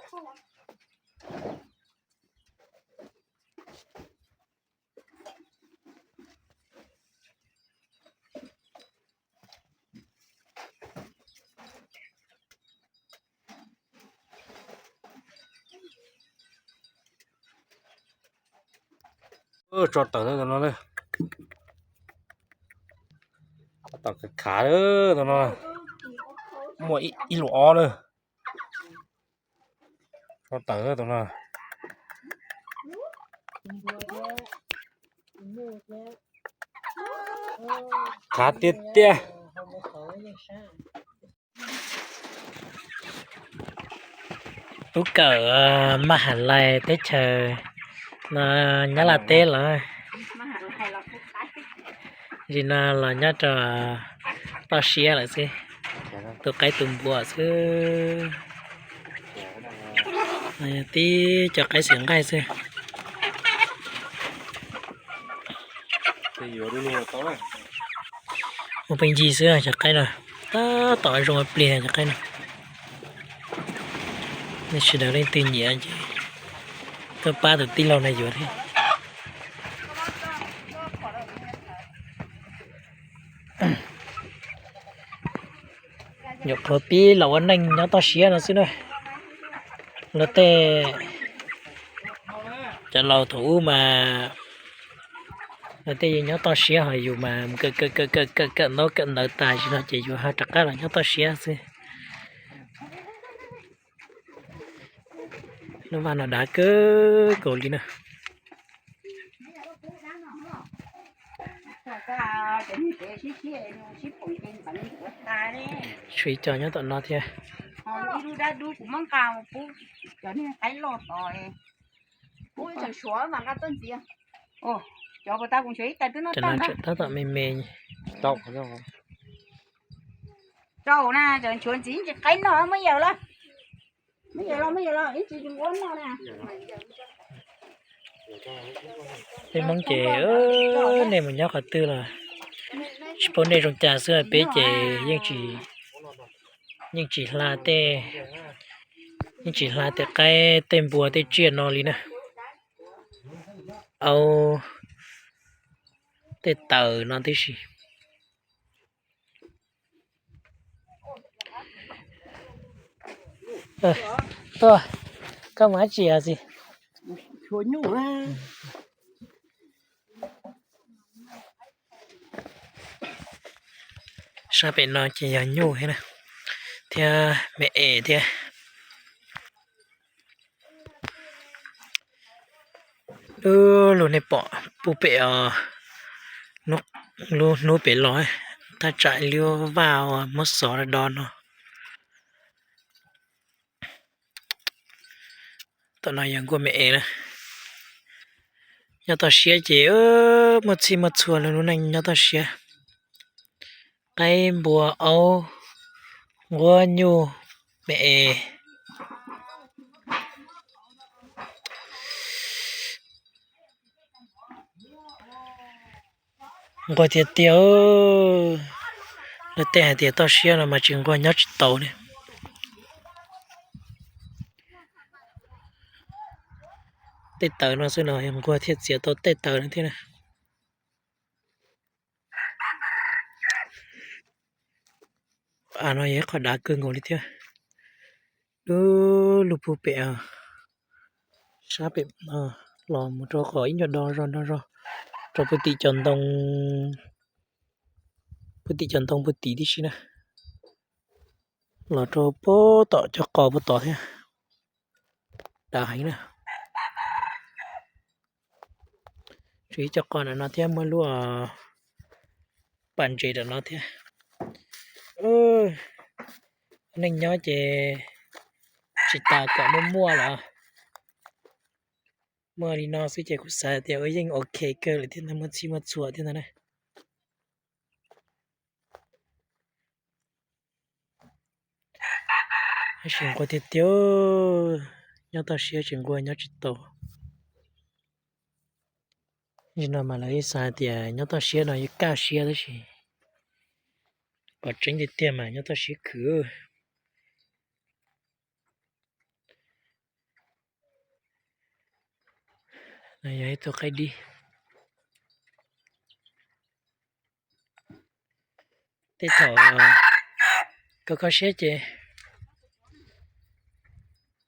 Tso tawm tus no, tawm khav khav, tus no muaj ib lus ob na. Tso tawm tus no. Khav tiag tiag. Tub kawm Maj Has Lais teb chaws no, Nyab Laj teb los, nim no los nyob rau toj siab lawm xwb, tu qaib tu npua xwb. Tib co qaib xwm nqaij xwb. Ua pheej ncig xwb cov qaib no, tab tom zoo ua plig cov qaib no. Nej sawv daws leej twg nyiam ces tuaj pab tus tij laug no yuav thiab. Nyuam qhuav pib los ua neej nyob toj siab no xwb na. Luag tej, cov laus thaum ub mas luag tej yeej nyob toj siab, ho yus mas kawm kawm kawm ntawv tas tsis no ces yus ho rov qab los nyob toj siab xwb. Lub vaj no dav kawg nkaus li na. Tshuav ib co nyob tom no thiab. Cov no tseem tab tom me me. Rau na, cov nchuav ntxiv ntsis qaib noj muab yaws los. Peb Hmoob ces nej mus nyob qhov twg los tsis paub nej zoo cas xwb, peb ces yeej tsis hla tej, yeej tsis hla tej qaib tej npua tej tsiaj no li na. Aub, tej taws no tib si. Tuaj, koj mus dab tsi os txiv? Sab pem no ces yog nyuj thiab na, thiab me es thiab. Lub lug nej pom puag pem os, lub hnub pem los, thaj tsam lub vaj uas muab xov do no. Tom no yog nkuaj me es na. Nyob toj siab ces muaj txhij muaj txhua lub neej nyob toj siab. Qaib npua aub, nquab nyuj me es. Nquag tiag tiag. Luag tej hais tias toj siab no mas tsis nquag nyob tsis tau ne. Tej taws no xwb no nquag thiaj txiav tau tej taws no thiab na. Av no yog ib qho dav kawg nkaus li thiab. Lub lug puag pem, sab pem no los mus rau qhov ib nyuag do zog do zog rau puag tim cov ntoo, puag tim cov ntoo puag tim tib si na. Los rau puag tom cov qos puag tod thiab. Dav heev na. Tshuav ib co qos ntawm no thiab, muaj lub pas ntses ntawm no thiab. Neej nyob ces tsis tas kom muaj muaj lawm. Muaj li no xwb ces kuv xav tias ua yeej ok kawg lawm thiab ntag, muaj txhij muaj txhua thiab ntag na. Tab sis nquag tiag tiag, nyob toj siab tsis nquag nyob tsis tau. Nim no mas lawv yeej xav hais tias nyob toj siab no yeej kaj siab tab sis qhov tseeb tiag tiag mas nyob toj siab khwv. Yog ib tug qaib dib. Tej thaum kho kho siab ces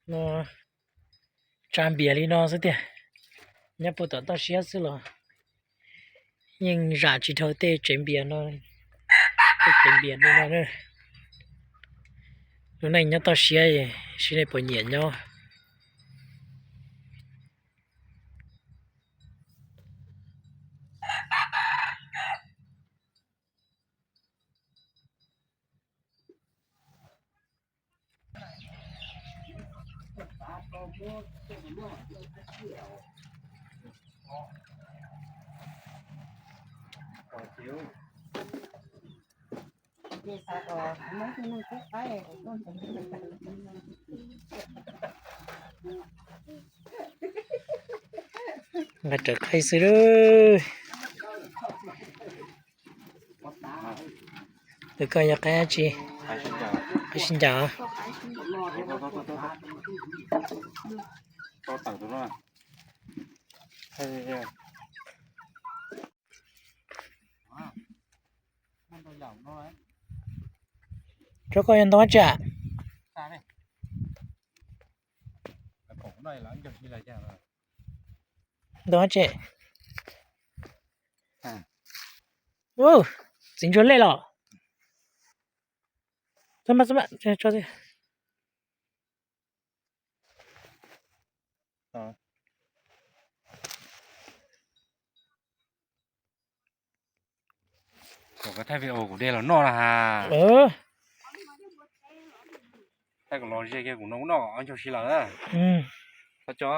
no tsa npias li no xwb tiag. Nyob puag tom toj siab xwb los yeej zam tsis dhau tej tsev npias no, tej tsev npias li no na. Lub neej nyob toj siab, seb nej puas nyiam nyob. Nqa raws qhaib xwb lawm. Tus koj yog qaib dab tsi? Qaib sib ncaws. Tsob koj yog ntoo dab tsi? Ntoo dab tsi? Txiv ntsuag lej los? Kom koj thaij video kuv de los noj na has. Thaij kom los ze kiag kuv no kuv noj ob ncag si lawm. Txhob tso.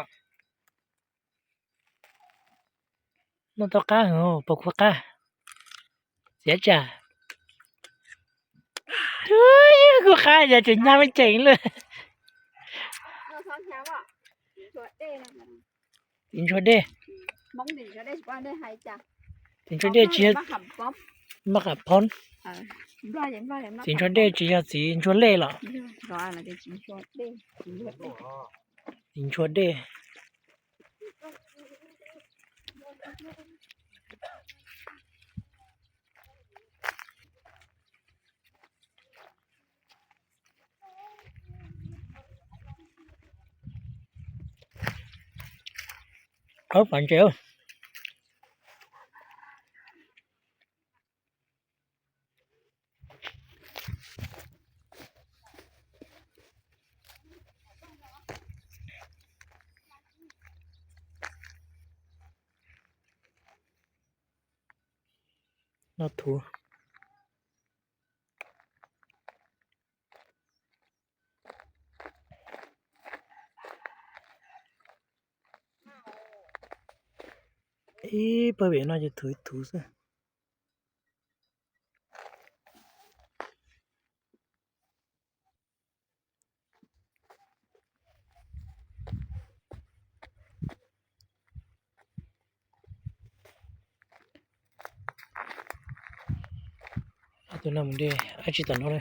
Noj tau qab heev, puas khuv qab? Xiav tsa. Khuv qab yog tseem nyab me ceem lawm. Txiv ntsuag dej. Txiv ntsuag dej tsis yog, maj qam phob. Txiv ntsuag dej tsis yog txiv ntsuag lej los? Txiv ntsuag dej. Qhov fam ntses. Noj thuv. Ib pawg pem no ces thuv ib thuv xwb. Tus no mus de dab tsi tom no na?